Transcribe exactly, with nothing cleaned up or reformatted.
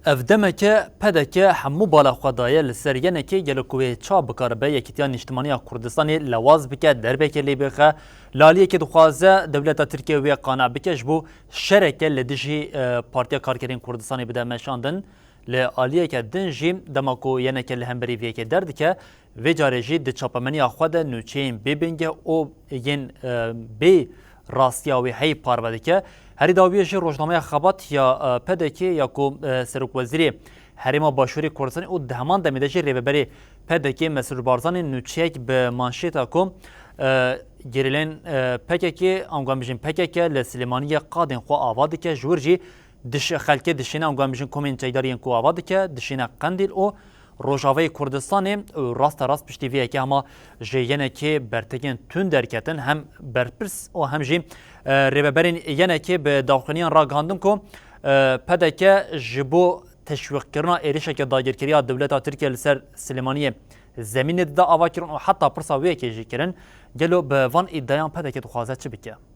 Ev demeke P D K hemû bala xwe daye li ser YNKê, gelo ku wê ça bikaribe Yekîtiya Nîştimanî ya Kurdistanê lewaz bike, derbekê lê bixe. Li aliyekê dixwaze dewleta Tirkiye wê qane bike, ji bo şereke li dijî, e, Partiya Karkerên Kurdistanê bide meşandin. Li aliyeke din jî dema ku YNK li hemberî vê yekê derdike, vê carê jî di çapemeniya xwe de nûçeyên bê bingeh û yên, e, bê rastiya wê heyî parve dike. Herî dawiyê jî rojnameya Xebat ya, e, P D K ya ku, e, Serokwezîrê Herêma Başûrê Kurdistanê û di heman demê de jî rêveberê P D K Mesrûr Barzanî nûçeyek bi manşêta ku, e, gerîlên, e, P K K, ango em bijîn P K K li Silêmaniyê qadên xwe ava dike, ji wir jî diş-, xelkê dişîne, ango em bijîn komên çekdarî yên ku ava dike, dişîne Qendîl û Rojavayê Kurdistanê û raste rast piştî vê yekê hema ji YNKê bertekên tund derketin, hem berpirs û hem jî, e, rêveberên YNKê bi daxuyaniyan ragihandin ku, e, P D K ji bo teşwîqkirina êrişeke dagirkeriya dewleta Tirkiye li ser Silêmaniyê zemînê dida avakirin û heta pirsa wê yekê jî kirin, gelo bi van îdiayan P D K dixwaze çi bike?